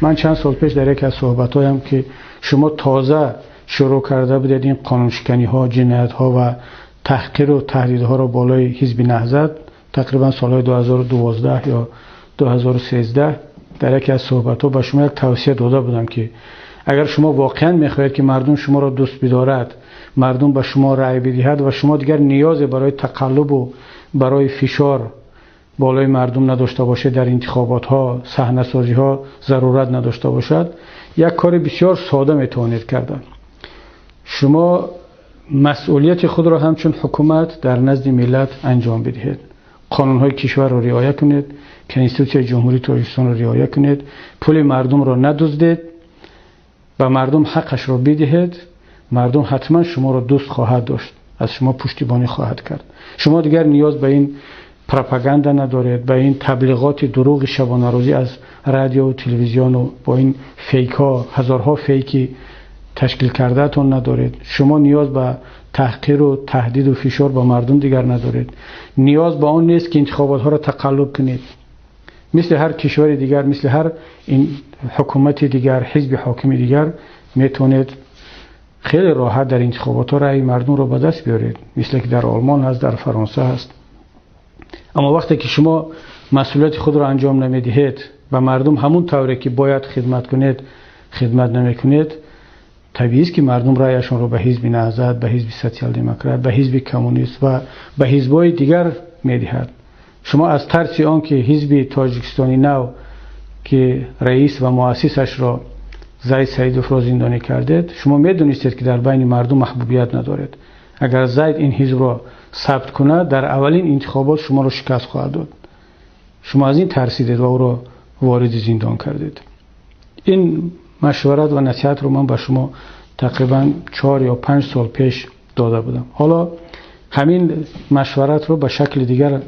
Ман чанд сол пеш дар яке аз суҳбатҳоям, ки шумо тоза шурӯъ карда будед ин қонуншиканиҳо, ҷиноятҳо ва таҳқир ва таҳдидҳоро болои Ҳизби Наҳзат, тақрибан солҳои 2012 ё 2013, дар яке аз суҳбатҳо ба шумо як тавсия дода будам, ки агар шумо воқеан мехоҳед, ки мардум шуморо дӯст бидорад, мардум ба шумо раъй бидиҳад ва шумо дигар ниёзе барои тақаллуб ва барои фишор болои мардум надошта бошед, дар интихоботҳо, саҳнасозиҳо зарурат надошта бошад, як кори бисёр сода метавонед кардан. Шумо масъулияти худро ҳамчун ҳукумат дар назди миллат анҷом бидиҳед. Қонунҳои кишварро риоя кунед, Конститутсияи Ҷумҳурии Тоҷикистонро риоя кунед, пули мардумро надуздед, ба мардум ҳаққашро бидиҳед, мардум ҳатман шуморо дӯст хоҳад дошт, аз шумо пуштибонӣ хоҳад кард. Шумо дигар ниёз ба ин пропаганда надоред, ба ин таблиғоти дурӯғи шабонарӯзӣ аз радио ва телевизион ва бо ин фейкҳо, ҳазорҳо фейки ташкил кардаатон надоред. Шумо ниёз ба таҳқир ва таҳдид ва фишор ба мардум дигар надоред. Ниёз ба он нест, ки интихоботҳоро тақаллуб кунед. Мисли ҳар кишвари дигар, мисли ҳар ҳукумати дигар, ҳизби ҳокими дигар метавонед хеле роҳат дар интихоботҳо раъйи мардумро ба даст биёред, мисли ки дар Олмон ҳаст, дар Фаронса ҳаст. Аммо вақте ки шумо масъулияти худро анҷом намедиҳед, ба мардум ҳамон тавре ки бояд хидмат кунед, хидмат намекунед, табиист, ки мардум раъяшонро ба Ҳизби Наҳзат, ба Ҳизби Социал-Демократ, ба Ҳизби Коммунист ва ба ҳизбҳои дигар медиҳад. Шумо аз тарси он ки Ҳизби Тоҷикистони Нав, ки раис ва муассисашро Зайд Саидовро зиндонӣ кардед, шумо медонистед, ки дар байни мардум маҳбубият надоред. Агар Зайд ин ҳизбро сабт кунад, дар аввалин интихобот шуморо шикаст хоҳад дод. Шумо аз ин тарсидед ва ӯро вориди зиндон кардед. Ин машварат ва насиҳатро ман ба шумо тақрибан 4 ё 5 сол пеш дода будам. Ҳоло ҳамин машваратро ба шакли дигар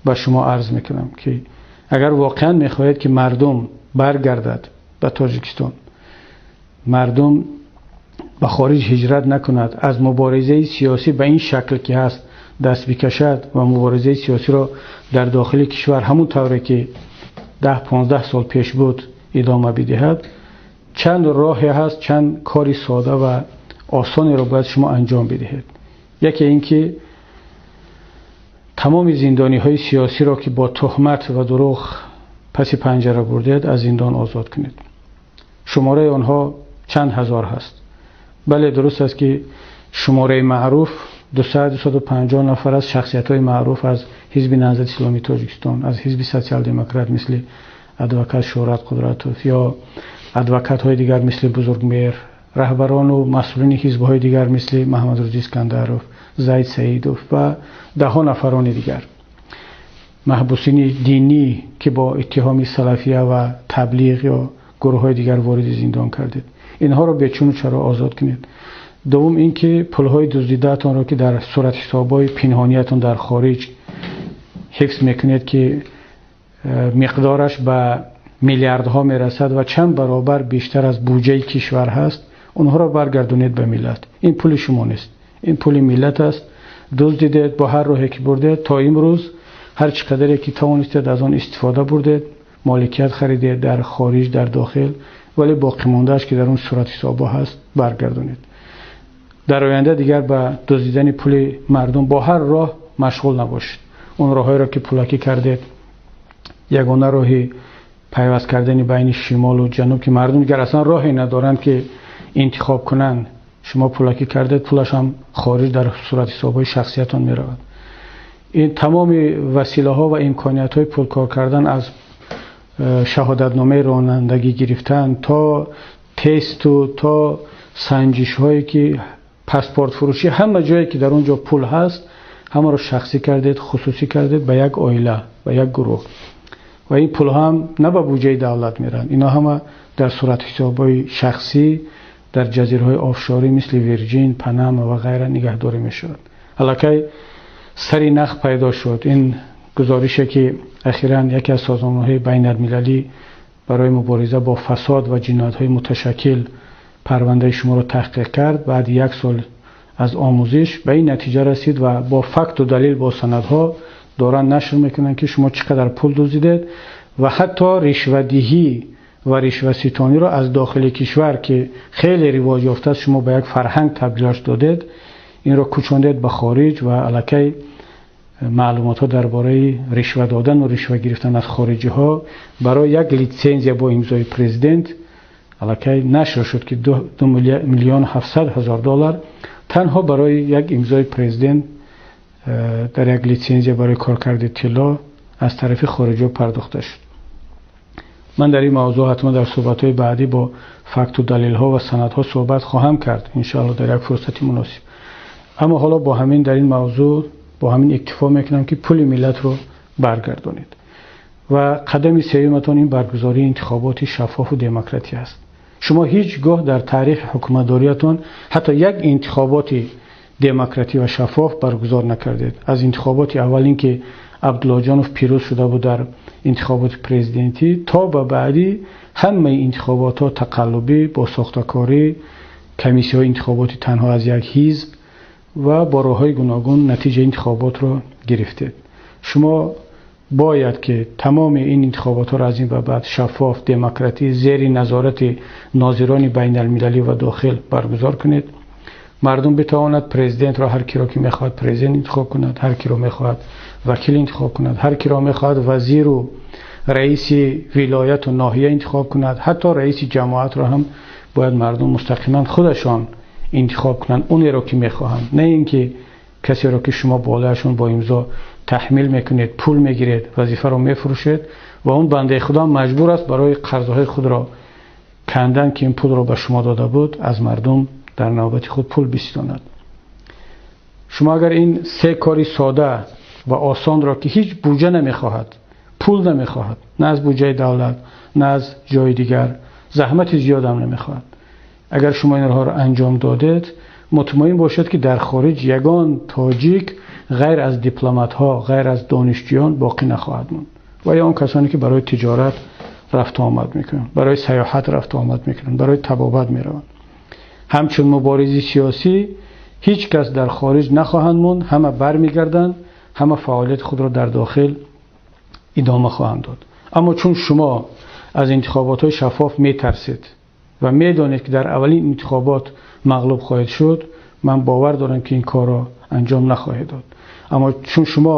ба шумо арз мекунам, ки агар воқеан мехоҳед, ки мардум баргардад ба Тоҷикистон, мардум ба хориҷ ҳиҷрат накунад, аз муборизаи сиёсӣ ба ин шакл ки ҳаст даст бикашад ва муборизаи сиёсиро дар дохили кишвар ҳамон тавре ки 10-15 сол пеш буд идома бидиҳад, чанд роҳе ҳаст, чанд кори сода ва осонеро бояд шумо анҷом бидиҳед. Яке ин ки тамоми зиндониҳои сиёсиро, ки бо туҳмат ва дурӯғ паси панҷара бурдед, аз зиндон озод кунед. Шумораи онҳо чанд ҳазор ҳаст. Бале, дуруст аст, ки шумораи маъруф 200-250 нафар аз шахсиятҳои маъруф аз Ҳизби Наҳзати Исломии Тоҷикистон, аз Ҳизби Социал-Демократ, мисли адвокат Шӯҳрат Қудратов ё адвокатҳои дигар, мисли Бузургмеҳр, раҳбарону масъулини ҳизбҳои дигар, мисли Маҳмадрӯзӣ Искандаров, Зайд Саидов ва даҳҳо нафарони дигар, маҳбусини динӣ, ки бо иттиҳоми салафия ва таблиғ ё гурӯҳҳои дигар вориди зиндон кардед, инҳоро бечуну чаро озод кунед. Дуввум ин ки пулҳои дуздидаатонро, ки дар суратҳисобҳои пинҳониятон дар хориҷ ҳифз мекунед, ки миқдораш ба миллиардҳо мерасад ва чанд баробар бештар аз буҷаи кишвар ҳаст, онҳоро баргардонед ба миллат. Ин пули шумо нест, ин пули миллат аст. Дуздидед, бо ҳар роҳе ки бурдед, то имрӯз ҳар чӣ қадаре ки тавонистед, аз он истифода бурдед, моликият харидед дар хориҷ, дар дохил, вале боқимондааш, ки дар он суратҳисобҳо ҳаст, баргардонед. Дар оянда дигар ба дуздидани пули мардум бо ҳар роҳ машғул набошед. Он роҳҳоеро, ки пулакӣ кардед, ягона роҳи пайваст кардани байни шимолу ҷануб, ки мардум дигар аслан роҳе надоранд, ки интихоб кунанд, шумо пулакӣ кардед, пулаш ҳам хориҷ дар суратҳисобҳои шахсиятон меравад. Ин тамоми василаҳо ва имкониятҳои пулкор кардан, аз шаҳодатномаи ронандагӣ гирифтан то тесту то санҷишҳое, ки паспортфурӯшӣ, ҳама ҷое, ки дар он ҷо пул ҳаст, ҳамаро шахсӣ кардед, хусусӣ кардед ба як оила, ба як гурӯҳ. Ва ин пулҳо ҳам на ба буҷаи давлат мераванд, инҳо ҳама дар суратҳисобҳои шахсӣ дар ҷазираҳои офшорӣ, мисли Вирҷин, Панама ва ғайра нигаҳдорӣ мешавад. Аллакай сари нах пайдо шуд. Ин гузорише, ки ахиран яке аз созмонҳои байналмилалӣ барои мубориза бо фасод ва ҷиноятҳои муташаккил парвандаи шуморо таҳқиқ кард, баъди як сол аз омӯзиш ба ин натиҷа расид ва бо факту далел, бо санадҳо доранд нашр мекунанд, ки шумо чӣ қадар пул дуздидед ва ҳатто ришвадиҳӣ ва ришваситониро аз дохили кишвар, ки хеле ривоҷ ёфтааст, шумо ба як фарҳанг табдилаш додед, инро кӯчондед ба хориҷ ва аллакай маълумотҳо дар бораи ришва додан ва ришва гирифтан аз хориҷиҳо барои як литсензия бо имзои президент аллакай нашр шуд, ки 2 миллион 700 ҳазор доллар танҳо барои як имзои президент дар як литсензия барои коркарди тилло аз тарафи хориҷиҳо пардохта шуд. Ман дар ин мавзӯъ ҳатман дар суҳбатҳои баъдӣ бо факту далелҳо ва санадҳо суҳбат хоҳам кард, иншоалло дар як фурсати муносиб. Аммо ҳоло бо ҳамин дар ин мавзӯъ бо ҳамин иктифо мекунам, ки пули миллатро баргардонед. Ва қадами сеюматон ин баргузории интихоботи шаффофу демократӣ аст. Шумо ҳеҷ гоҳ дар таърихи ҳукуматдориятон ҳатто як интихоботи демократӣ ва шаффоф баргузор накардед. Аз интихоботи аввалин, ки Абдуллоҷонов пирӯз шуда буд дар интихоботи президентӣ, то ба баъдӣ ҳамаи интихоботҳо тақаллубӣ, бо сохтакорӣ, комиссияҳои интихоботӣ танҳо аз як ҳизб ва бо роҳҳои гуногун натиҷаи интихоботро гирифтед. Шумо бояд ки тамоми ин интихоботҳоро аз ин ба баъд шаффоф, демократӣ, зери назорати нозирони байналмилалӣ ва дохил баргузор кунед. Мардум битавонад президентро ҳар киро ки мехоҳад президент интихоб кунад, ҳар киро мехоҳад вакил интихоб кунад, ҳар киро мехоҳад вазиру раиси вилояту ноҳия интихоб кунад, ҳатто раиси ҷамоатро ҳам бояд мардум мустақиман худашон интихоб кунанд, онеро ки мехоҳанд, на ин ки касеро ки шумо болояшон бо имзо таҳмил мекунед, пул мегиред, вазифаро мефурӯшед ва он бандаи худо маҷбур аст барои қарзҳои худро кандан, ки ин пулро ба шумо дода буд, аз мардум дар навбати худ пул бистонад. Шумо агар ин се кори сода ва осонро, ки ҳеҷ буҷа намехоҳад, пул намехоҳад, на аз буҷаи давлат, на аз ҷои дигар, заҳмати зиёдам намехоҳад, агар шумо инҳоро анҷом додед, мутмаин бошед, ки дар хориҷ ягон тоҷик ғайр аз дипломатҳо, ғайр аз донишҷӯён боқӣ нахоҳад монд ва ё он касоне ки барои тиҷорат рафту омад мекунанд, барои сайёҳат рафту омад мекунанд, барои табобат мераванд. Ҳамчун муборизи сиёсӣ ҳеҷ кас дар хориҷ нахоҳанд монд, ҳама бармегарданд, ҳама фаъолияти худро дар дохил идома хоҳанд дод. Аммо чун шумо аз интихоботҳои шаффоф метарсед ва медонед, ки дар аввалин интихобот мағлуб хоҳед шуд, ман бовар дорам, ки ин корро анҷом нахоҳед дод. Аммо чун шумо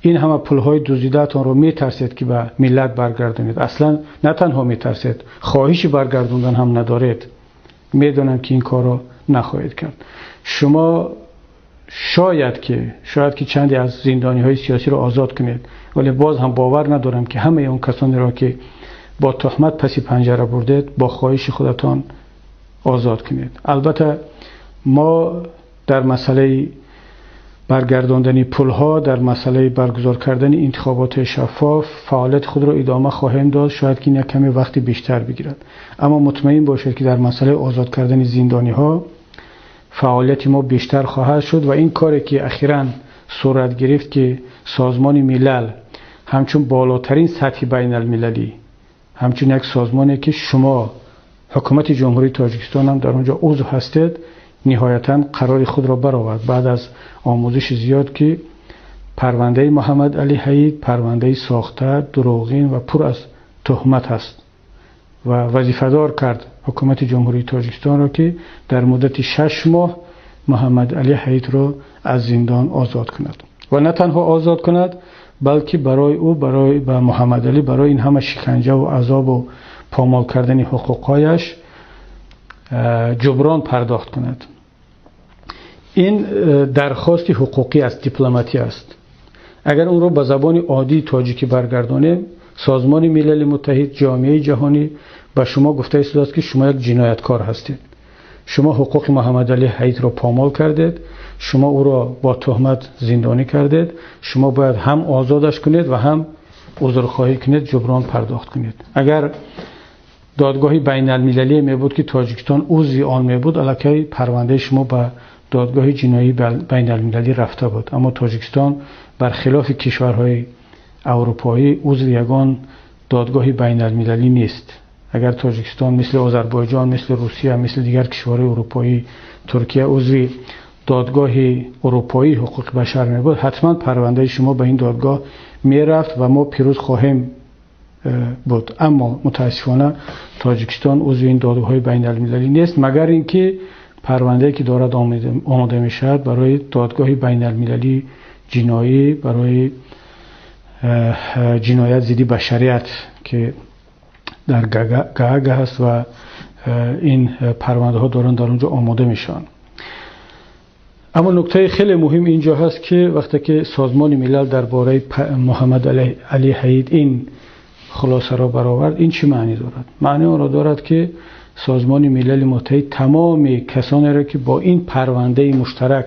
ин ҳама пулҳои дуздидаатонро метарсед, ки ба миллат баргардонед, аслан на танҳо метарсед, хоҳиши баргардондан ҳам надоред, медонам, ки ин корро нахоҳед кард. Шумо шояд ки чанде аз зиндониҳои сиёсиро озод кунед, вале боз ҳам бовар надорам, ки ҳамаи он касонеро, ки бо туҳмат паси панҷара бурдед, бо хоҳиши худатон озод кунед. Албатта мо дар масъалаи баргардондани пулҳо, дар масъалаи баргузор кардани интихоботи шаффоф фаъолияти худро идома хоҳем дод, шояд ки ин як каме вақти бештар бигирад. Аммо мутмаин бошед, ки дар масъалаи озод кардани зиндониҳо фаъолияти мо бештар хоҳад шуд ва ин коре ки ахиран сурат гирифт, ки Созмони Милал ҳамчун болотарин сатҳи байналмилалӣ, ҳамчун як созмоне ки шумо ҳукумати Ҷумҳурии Тоҷикистон ҳам дар онҷо узв ҳастед, ниҳоятан қарори худро баровард баъд аз омӯзиши зиёд, ки парвандаи Муҳаммад Али Ҳаид парвандаи сохта, дурӯғин ва пур аз туҳмат аст ва вазифадор кард ҳукумати Ҷумҳурии Тоҷикистонро, ки дар муддати 6 моҳ Муҳаммад Али Ҳаидро аз зиндон озод кунад ва на танҳо озод кунад, балки барои ӯ, барои ба Муҳаммад Али, барои ин ҳама шиканҷа ва азобу помол кардани ҳуқуқҳояш ҷуброн пардохт кунад. Ин дархости ҳуқуқӣ аст, дипломатӣ аст. Агар онро ба забони оддии тоҷикӣ баргардонем, Созмони Милали Муттаҳид, ҷомеаи ҷаҳонӣ ба шумо гуфта истодааст, ки шумо як ҷинояткор ҳастед, шумо ҳуқуқи Муҳаммад Али Ҳаидро помол кардед, шумо ӯро бо туҳмат зиндонӣ кардед, шумо бояд ҳам озодаш кунед ва ҳам узрхоҳӣ кунед, ҷуброн пардохт кунед. Агар додгоҳи байналмилалӣ мебуд, ки Тоҷикистон узви он мебуд, аллакай парвандаи шумо ба додгоҳи ҷиноии байналмилалӣ рафта буд. Аммо Тоҷикистон бархилофи кишварҳои аврупоӣ узви ягон додгоҳи байналмилалӣ нест. Агар Тоҷикистон мисли Озарбойҷон, мисли Русия, мисли дигар кишварҳои аврупоӣ, Туркия узви додгоҳи аврупоии ҳуқуқи башар мебуд, ҳатман парвандаи шумо ба ин додгоҳ мерафт ва мо пирӯз хоҳем буд. Аммо мутаассифона Тоҷикистон узви ин додгоҳҳои байналмилалӣ нест, магар инки парвандае ки дорад омода мешавад барои додгоҳи байналмилалии ҷиноӣ барои ҷиноят зидди башарият, ки дар Гаага ҳаст ва ин парвандаҳо доранд дар он ҷо омода мешаванд. Аммо нуктаи хеле муҳим инҷо ҳаст, ки вақте ки Созмони Милал дар бораи Муҳаммад Алӣ Ҳайд ин хулосаро баровард, ин чӣ маънӣ дорад? Маънии онро дорад, ки Созмони Милали Муттаҳид тамоми касонеро, ки бо ин парвандаи муштарак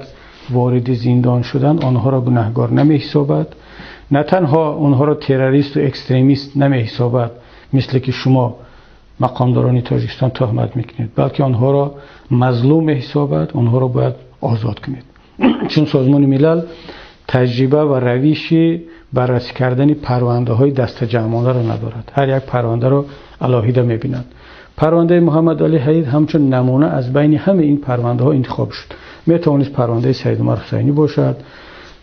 вориди зиндон шуданд, онҳоро гунаҳкор намеҳисобад. На танҳо онҳоро террорист ва экстремист намеҳисобад, мисли ки шумо мақомдорони Тоҷикистон туҳмат мекунед, балки онҳоро мазлум меҳисобад, онҳоро бояд озод кунед. Чун Созмони Милал таҷриба ва равиши баррасӣ кардани парвандаҳои дастаҷамъонаро надорад. Ҳар як парвандаро алоҳида мебинад. Парвандаи Муҳаммад Алӣ Ҳайд ҳамчун намуна аз байни ҳамаи ин парвандаҳо интихоб шуд. Метавонист парвандаи Саид Умар Ҳусайнӣ бошад,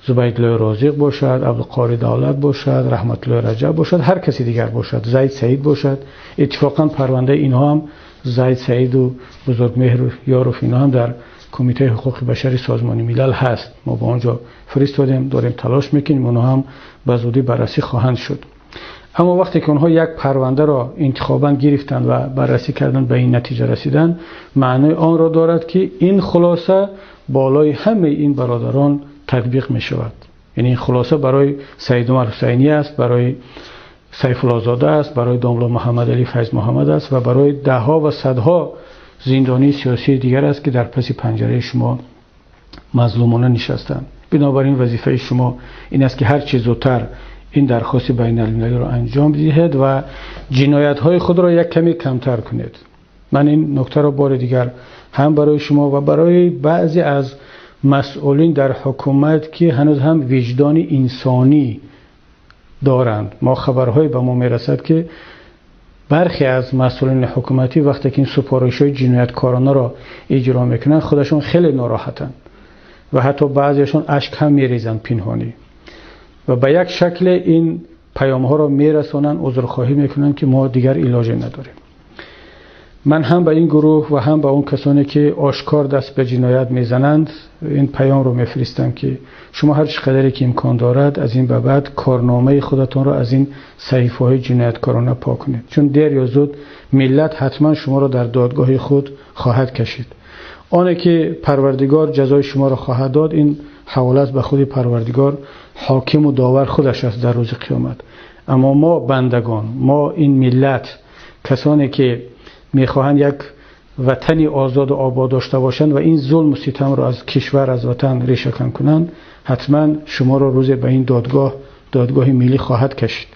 Зубайдуллои Розиқ бошад, Абдулқори Давлат бошад, Раҳматуллои Раҷаб бошад, ҳар каси дигар бошад, Зайд Саид бошад. Иттифоқан парвандаи инҳо ҳам, Зайд Саид ва Бузургмеҳр Ёров, инҳо ҳам дар Кумитаи ҳуқуқи башари Созмони Милал ҳаст. Мо ба он ҷо фиристодем, дорем талош мекунем, онҳо ҳам ба зудӣ баррасӣ хоҳанд шуд. Аммо вақте ки онҳо як парвандаро интихобан гирифтанд ва баррасӣ карданд, ба ин натиҷа расиданд, маънои онро дорад, ки ин хулоса болои ҳамаи ин бародарон татбиқ мешавад. Яъне ин хулоса барои Саид Умар Ҳусайнӣ аст, барои Сайфуллозода аст, барои домла Муҳаммад Алӣ Файз Муҳаммад аст ва барои даҳҳо ва садҳо зиндонии сиёсии дигар аст, ки дар паси панҷараи шумо мазлумона нишастанд. Бинобар ин вазифаи шумо ин аст, ки ҳар чӣ зудтар ин дархости байналмилалиро анҷом диҳед ва ҷиноятҳои худро як каме камтар кунед. Ман ин нуктаро бори дигар ҳам барои шумо ва барои баъзе аз масъулин дар ҳукумат, ки ҳанӯз ҳам виҷдони инсонӣ доранд, мо хабарҳое ба мо мерасад, ки бархе аз масъулини ҳукуматӣ вақте ки ин супоришҳои ҷинояткоронаро иҷро мекунанд, худашон хеле нороҳатанд ва ҳатто баъзеашон ашк ҳам мерезанд пинҳонӣ ва ба як шакл ин паёмҳоро мерасонанд, узрхоҳӣ мекунанд, ки мо дигар илоҷе надорем. Ман ҳам ба ин гурӯҳ ва ҳам ба он касоне, ки ошкор даст ба ҷиноят мезананд, ин паёмро мефиристам, ки шумо ҳар чӣ қадаре ки имкон дорад аз ин ба баъд корномаи худатонро аз ин саҳифаҳои ҷинояткорона пок кунед, чун дер ё зуд миллат ҳатман шуморо дар додгоҳи худ хоҳад кашид. Оне ки Парвардигор ҷазои шуморо хоҳад дод, ин ҳавола аст ба худи Парвардигор, ҳоким ва довар худаш аст дар рӯзи қиёмат. Аммо мо бандагон, мо ин миллат, касоне ки мехоҳанд як ватани озод ва обод дошта бошанд ва ин зулму ситамро аз кишвар, аз ватан решакан кунанд, ҳатман шуморо рӯзе ба ин додгоҳ, додгоҳи миллӣ хоҳад кашид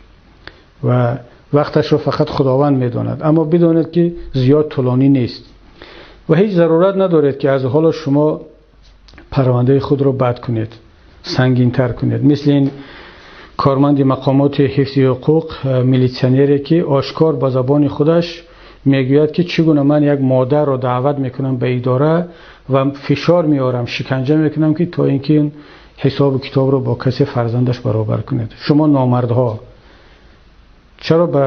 ва вақташро фақат Худованд медонад. Аммо бидонед, ки зиёд тӯлонӣ нест ва ҳеҷ зарурат надоред, ки аз ҳоло шумо парвандаи худро бад кунед, сангинтар кунед, мисли ин корманди мақомоти ҳифзи ҳуқуқ, милитсионере, ки ошкор ба забони худаш мегӯяд, ки чӣ гуна ман як модарро даъват мекунам ба идора ва фишор меорам, шиканҷа мекунам, ки то инки ин ҳисобу китобро бо касе фарзандаш баробар кунед. Шумо номардҳо чаро ба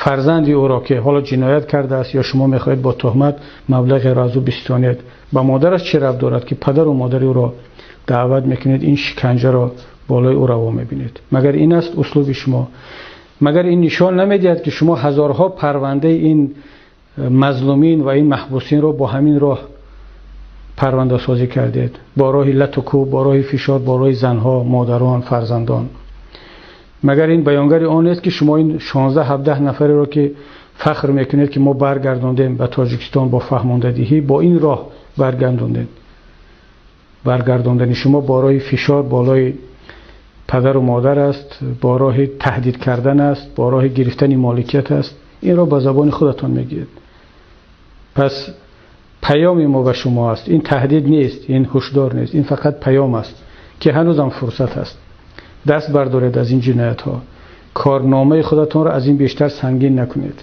фарзанди ӯро, ки ҳоло ҷиноят кардааст, ё шумо мехоҳед бо туҳмат маблағеро аз ӯ бистонед, ба модараш чӣ рабт дорад, ки падару модари ӯро даъват мекунед, ин шиканҷаро болои ӯ раво мебинед? Магар ин аст услуби шумо? Магар ин нишон намедиҳад, ки шумо ҳазорҳо парвандаи ин мазлумин ва ин маҳбусинро бо ҳамин роҳ парвандасозӣ кардед, бо роҳи лату кӯб, бо роҳи фишор, бо роҳи занҳо, модарон, фарзандон? Магар ин баёнгари он нест, ки шумо ин 16-17 нафареро, ки фахр мекунед, ки мо баргардондем ба Тоҷикистон бо фаҳмондадиҳӣ, бо ин роҳ баргардондед? Баргардондани шумо бо роҳи фишор болои падару модар аст, бо роҳи таҳдид кардан аст, бо роҳи гирифтани моликият аст. Инро ба забони худатон мегӯед. Пас паёми мо ба шумо аст: ин таҳдид нест, ин ҳушдор нест, ин фақат паём аст, ки ҳанӯзам фурсат аст, даст бардоред аз ин ҷиноятҳо, корномаи худатонро аз ин бештар сангин накунед,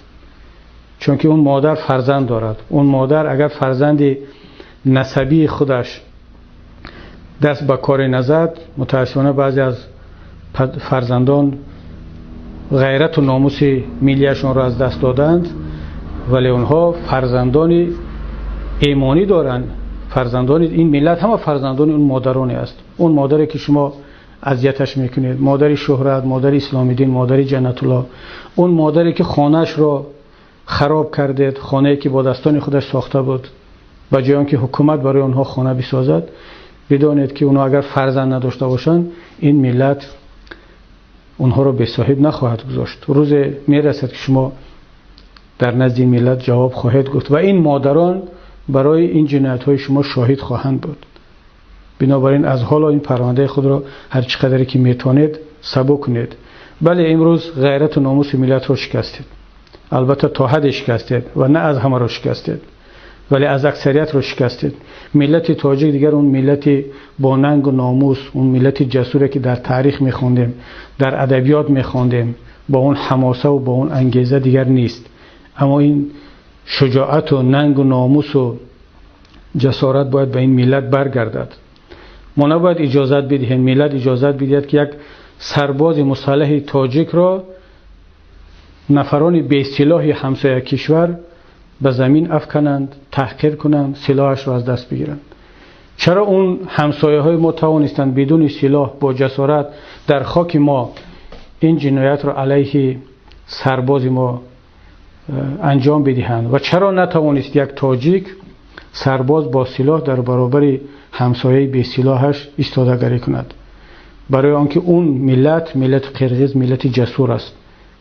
чунки он модар фарзанд дорад. Он модар агар фарзанди насабии худаш даст ба коре назад, мутаассифона баъзе аз фарзандон ғайрату номуси миллиашонро аз даст доданд, вале онҳо фарзандони имонӣ доранд. Фарзандони ин миллат ҳама фарзандони он модароне аст. Он модаре ки шумо азияташ мекунед, модари Шӯҳрат, модари Исломиддин, модари Ҷаннатулло, он модаре ки хонаашро хароб кардед, хонае ки бо дастони худаш сохта буд, ба ҷои он ки ҳукумат барои онҳо хона бисозад, бидонед ки онҳо агар фарзанд надошта бошанд, ин миллат онҳоро бесоҳиб нахоҳад гузошт. Рӯзе мерасад ки шумо дар назди ин миллат ҷавоб хоҳед гуфт ва ин модарон барои ин ҷиноятҳои шумо шоҳид хоҳанд буд. Бинобар ин аз ҳоло ин парвандаи худро ҳар чӣ қадаре ки метавонед сабук кунед. Бале, имрӯз ғайрату номуси миллатро шикастед. Албатта то ҳадде шикастед ва на аз ҳамаро шикастед, вале аз аксариятро шикастед. Миллати тоҷик дигар он миллати бо нангу номус, он миллати ҷасуре ки дар таърих мехондем, дар адабиёт мехондем, бо он ҳамоса ва бо он ангеза дигар нест. Аммо ин шуҷоату нангу номусу ҷасорат бояд ба ин миллат баргардад. Мо набояд иҷозат бидиҳем, миллат иҷозат бидиҳад ки як сарбози мусаллаҳи тоҷикро нафарони бесилоҳи ҳамсоя кишвар ба замин афкананд, таҳқир кунанд, силоҳашро аз даст бигиранд. Чаро он ҳамсояҳои мо тавонистанд бидуни силоҳ бо ҷасорат дар хоки мо ин ҷиноятро алайҳи сарбози мо анҷом бидиҳанд ва чаро натавонист як тоҷик сарбоз бо силоҳ дар баробари ҳамсояи бесилоҳаш истодагарӣ кунад? Барои он ки он миллат, миллати қирғиз, миллати ҷасур аст,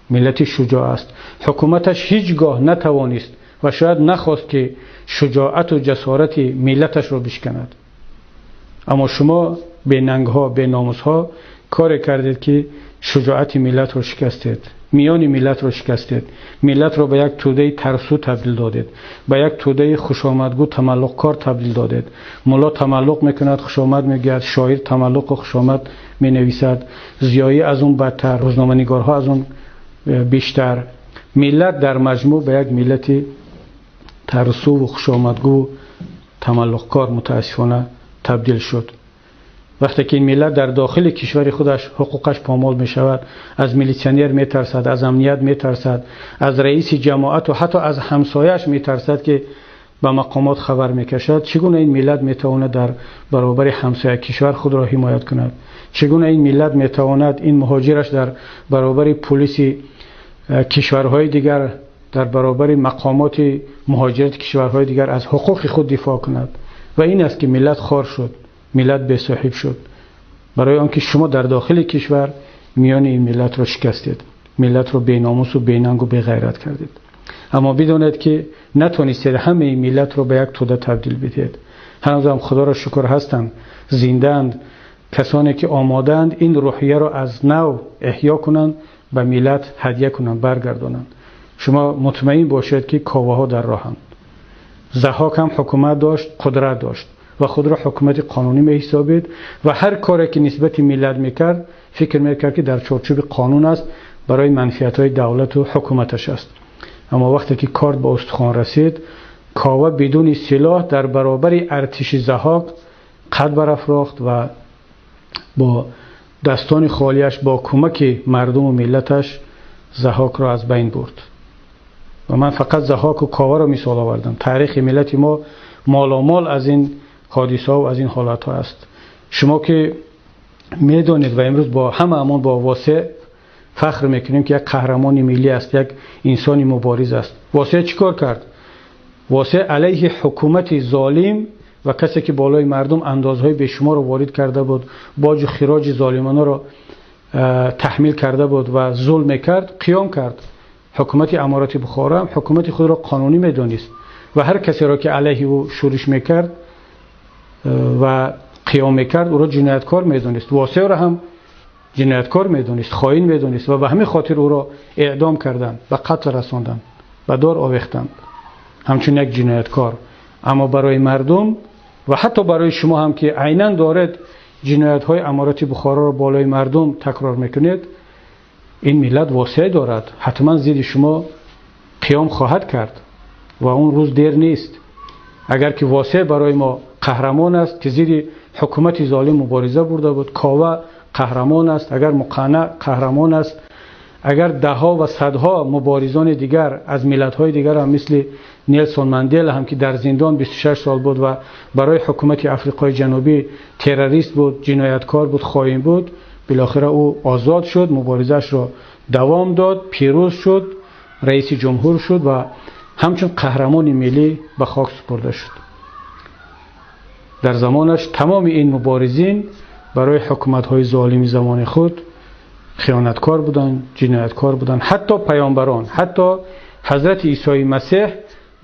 миллати шуҷоъ аст. Ҳукуматаш ҳеҷ гоҳ натавонист ва шояд нахост ки шуҷоату ҷасорати миллаташро бишканад. Аммо шумо бенангҳо, беномусҳо коре кардед ки шуҷоати миллатро шикастед, миёни миллатро шикастед, миллатро ба як тӯдаи тарсу табдил додед, ба як тӯдаи хушомадгӯ тамаллуқкор табдил додед. Мулло тамаллуқ мекунад, хушомад мегӯяд, шоир тамаллуқу хушомад менависад, зиёӣ аз он бадтар, рӯзноманигорҳо аз он бештар. Миллат дар маҷмӯъ ба як миллати тарсуву хушомадгӯ тамаллуқкор мутаассифона табдил шуд. Вақте ки ин миллат дар дохили кишвари худаш ҳуқуқаш помол мешавад, аз милитсионер метарсад, аз амният метарсад, аз раиси ҷамоату ҳатто аз ҳамсояаш метарсад ки ба мақомот хабар мекашад, чӣ гуна ин миллат метавонад дар баробари ҳамсоя кишвар худро ҳимоят кунад? Чӣ гуна ин миллат метавонад ин муҳоҷираш дар баробари пулиси кишварҳои дигар, дар баробари мақомоти муҳоҷирати кишварҳои дигар аз ҳуқуқи худ дифоъ кунад? Ва ин аст ки миллат хор шуд, миллат бесоҳиб шуд, барои он ки шумо дар дохили кишвар миёни ин миллатро шикастед, миллатро беномусу бенангу беғайрат кардед. Аммо бидонед ки натонистед ҳамаи миллатро ба як тӯда табдил бидиҳед. Ҳанӯзам худоро шукр ҳастанд, зиндаанд касоне ки омодаанд ин рӯҳияро аз нав эҳё кунанд, ба миллат ҳадя кунанд, баргардонанд. Шумо мутмаин бошед ки коваҳо дар роҳанд. Заҳҳок ҳам ҳукумат дошт, қудрат дошт ва худро ҳукумати қонунӣ меҳисобид ва ҳар коре ки нисбати миллат мекард, фикр мекард ки дар чорчӯби қонун аст, барои манфиатҳои давлату ҳукуматаш аст. Аммо вақте ки корд ба устухон расид, кова бидуни силоҳ дар баробари артиши Заҳҳок қад барафрохт ва бо дастони холиаш, бо кӯмаки мардуму миллаташ Заҳҳокро аз байн бурд. Ва ман фақат Заҳҳоку коваро мисол овардам. Таърихи миллати мо моломол аз ин ҳодисаҳо ва аз ин ҳолатҳо аст. Шумо ки медонед ва имрӯз бо ҳамаамон бо Восеъ фахр мекунем ки як қаҳрамони миллӣ аст, як инсони мубориз аст. Восеъ чӣ кор кард? Восеъ алайҳи ҳукумати золим ва касе ки болои мардум андозҳои бешуморро ворид карда буд, боҷу хироҷи золимонаро таҳмил карда буд ва зулм мекард, қиём кард. Ҳукумати Аморати Бухоро ҳам ҳукумати худро қонунӣ медонист ва ҳар касеро ки алайҳи ӯ шӯриш мекард ва қиём мекард, ӯро ҷинояткор медонист. Восеъро ҳам ҷинояткор медонист, хоин медонист ва ба ҳамин хотир ӯро эъдом карданд, ба қатл расонданд, ба дор овехтанд ҳамчун як ҷинояткор. Аммо барои мардум ва ҳатто барои шумо ҳам ки айнан доред ҷиноятҳои Аморати Бухороро болои мардум такрор мекунед, ин миллат восеъ дорад, ҳатман зидди шумо қиём хоҳад кард ва он рӯз дер нест. Агар ки восеъ барои мо қаҳрамон аст ки зидди ҳукумати золим мубориза бурда буд, Кова қаҳрамон аст, агар Муқанна қаҳрамон аст, Агар даҳҳо ва садҳо муборизони дигар аз миллатҳои дигар ҳам мисли Нелсон Мандела ҳам ки дар зиндон 26 сол буд ва барои ҳукумати Африқои Ҷанубӣ террорист буд, ҷинояткор буд, хоин буд, билохира ӯ озод шуд, муборизаашро давом дод, пирӯз шуд, раиси ҷумҳур шуд ва ҳамчун қаҳрамони миллӣ ба хок супурда шуд. Дар замонаш тамоми ин муборизин барои ҳукуматҳои золими замони худ хиёнаткор буданд, ҷинояткор буданд. Ҳатто паёмбарон, ҳатто ҳазрати Исои Масеҳ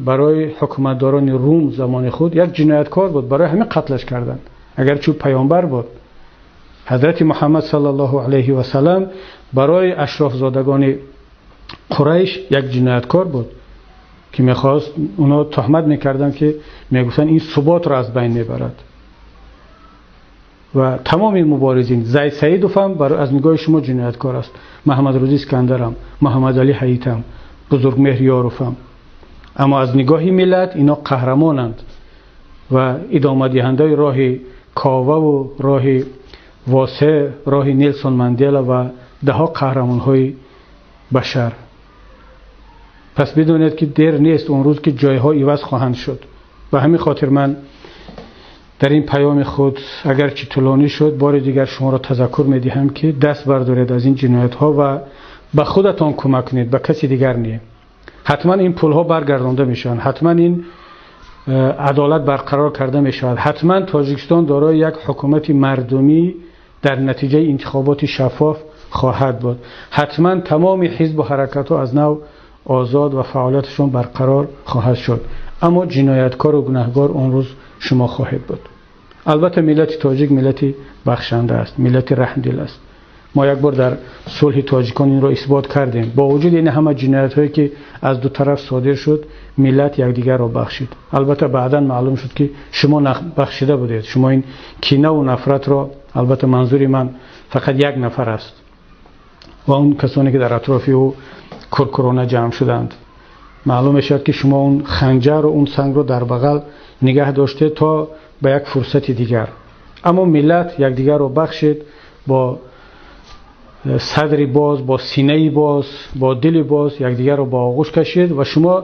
барои ҳукуматдорони Рум замони худ як ҷинояткор буд, барои ҳамин қатлаш карданд, агарчи ӯ паёмбар буд. Ҳазрати Муҳаммад саллаллоҳу алайҳи васаллам барои ашрофзодагони Қурайш як ҷинояткор буд ки мехост, онҳо туҳмат мекарданд ки мегуфтанд ин суботро аз байн мебарад. Ва тамоми муборизин, Зайд Саидов ҳам аз нигоҳи шумо ҷинояткор аст, Муҳаммад Рӯзӣ Искандар ҳам, Муҳаммад Алӣ Ҳаит ҳам, Бузургмеҳр Ёров ҳам. Аммо аз нигоҳи миллат инҳо қаҳрамонанд ва идомадиҳандаи роҳи Кова ва роҳи Восеъ, роҳи Нелсон Мандела ва даҳҳо қаҳрамонҳои башар. Пас бидонед ки дер нест он рӯз ки ҷойҳо иваз хоҳанд шуд. Ба ҳамин хотир ман дар ин паёми худ, агарчи тӯлонӣ шуд, бори дигар шуморо тазаккур медиҳам ки даст бардоред аз ин ҷиноятҳо ва ба худатон кӯмак кунед, ба каси дигар не. Ҳатман ин пулҳо баргардонда мешаванд, ҳатман ин адолат барқарор карда мешавад, ҳатман Тоҷикистон дорои як ҳукумати мардумӣ дар натиҷаи интихоботи шаффоф хоҳад буд, ҳатман тамоми ҳизбу ҳаракатҳо аз нав озод ва фаъолияташон барқарор хоҳад шуд. Аммо ҷинояткор ва гунаҳгор он рӯз шумо хоҳед буд. Албатта миллати тоҷик миллати бахшанда аст, миллати раҳмдил аст. Мо як бор дар сулҳи тоҷикон инро исбот кардем. Бо вуҷуди ин ҳама ҷиноятҳое ки аз ду тараф содир шуд, миллат якдигарро бахшид. Албатта баъдан маълум шуд ки шумо бахшида будед, шумо ин кинаву нафратро, албатта манзури ман фақат як нафар аст ва он касоне ки дар атрофи ӯ куркурона ҷамъ шуданд. Маълум мешавад ки шумо он ханҷару он сангро дар бағал нигаҳ доштед то ба як фурсати дигар. Аммо миллат якдигарро бахшид бо садри боз, бо синаи боз, бо дили боз якдигарро ба оғӯш кашид ва шумо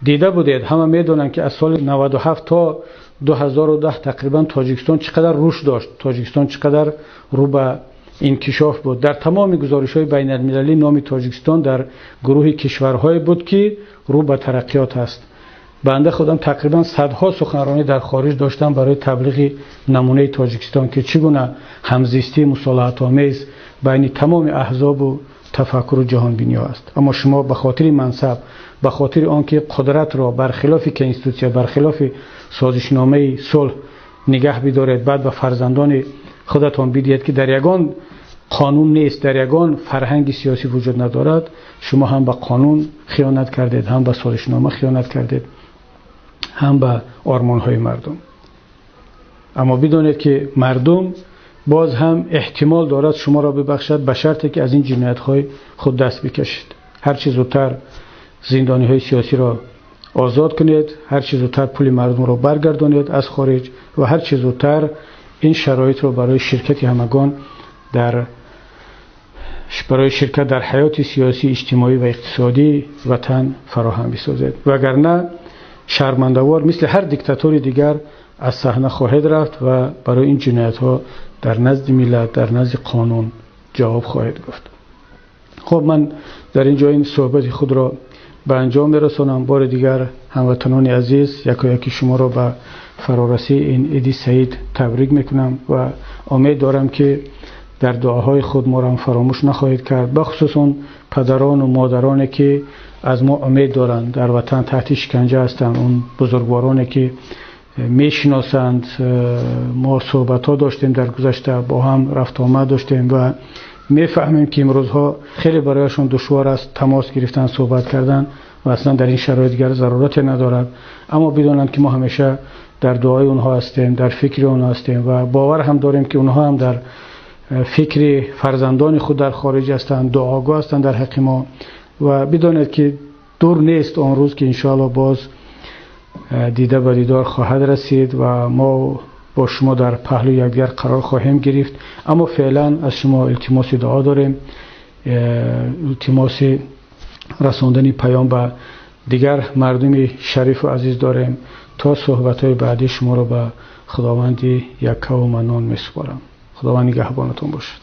дида будед, ҳама медонанд ки аз соли 97 то 2010 тақрибан Тоҷикистон чӣ қадар рушд дошт, Тоҷикистон чӣ қадар рӯ ба инкишоф буд. Дар тамоми гузоришҳои байналмилалӣ номи Тоҷикистон дар гурӯҳи кишварҳое буд ки рӯ ба тараққиёт аст. Банда худам тақрибан садҳо суханронӣ дар хориҷ доштам барои таблиғи намунаи Тоҷикистон ки чӣ гуна ҳамзистии мусолиҳатомез байни тамоми аҳзобу тафаккуру ҷаҳонбиниҳо аст. Аммо шумо ба хотири мансаб, ба хотири он ки қудратро бархилофи конститутсия, бархилофи созишномаи сулҳ нигаҳ бидоред, баъд ба фарзандони худатон бидиҳед ки дар ягон қонун нест, дар ягон фарҳанги сиёсӣ вуҷуд надорад, шумо ҳам ба қонун хиёнат кардед, ҳам ба созишнома хиёнат кардед, ҳам ба ормонҳои мардум. Аммо бидонед ки мардум боз ҳам эҳтимол дорад шуморо бибахшад ба шарте ки аз ин ҷиноятҳои худ даст бикашед. Ҳарчи зудтар зиндониҳои сиёсиро озод кунед, ҳарчи зудтар пули мардумро баргардонед аз хориҷ ва ҳарчи зудтар ин шароитро барои ширкати ҳамагон барои ширкат дар ҳаёти сиёсӣ, иҷтимоӣ ва иқтисодии ватан фароҳам бисозед. Вагарна шармандавор мисли ҳар диктатори дигар аз саҳна хоҳед рафт ва барои ин ҷиноятҳо дар назди миллат, дар назди қонун ҷавоб хоҳед гуфт. Хуб, ман дар ин ҷо ин суҳбати худро ба анҷом мерасонам. Бори дигар ҳамватанони азиз, якояки шуморо ба фарорасии ин иди саид табрик мекунам ва умед дорам ки дар дуоҳои худ моро ҳам фаромӯш нахоҳед кард, бахусус он падарону модароне ки аз мо умед доранд, дар ватан таҳти шиканҷа ҳастанд, он бузургвороне ки мешиносанд. Мо суҳбатҳо доштем дар гузашта, бо ҳам рафту омад доштем ва мефаҳмем ки имрӯзҳо хеле барояшон душвор аст тамос гирифтан, суҳбат кардан ва аслан дар ин шароит дигар зарурате надорад. Аммо бидонанд ки мо ҳамеша дар дуои онҳо ҳастем, дар фикри онҳо ҳастем ва бовар ҳам дорем ки онҳо ҳам дар фикри фарзандони худ дар хориҷ ҳастанд, дуогӯ ҳастанд дар ҳаққи мо. Ва бидонед ки дур нест он рӯз ки иншоаллоҳ боз дида ба дидор хоҳад расид ва мо бо шумо дар паҳлӯи якдигар қарор хоҳем гирифт. Аммо феълан аз шумо илтимоси дуо дорем. Илтимоси расондани паём ба дигар мардуми шарифу азиз дорем. То суҳбатҳои баъдӣ шуморо ба Худованди яккаву маннон месупорам. Худованд нигаҳбонатон бошад.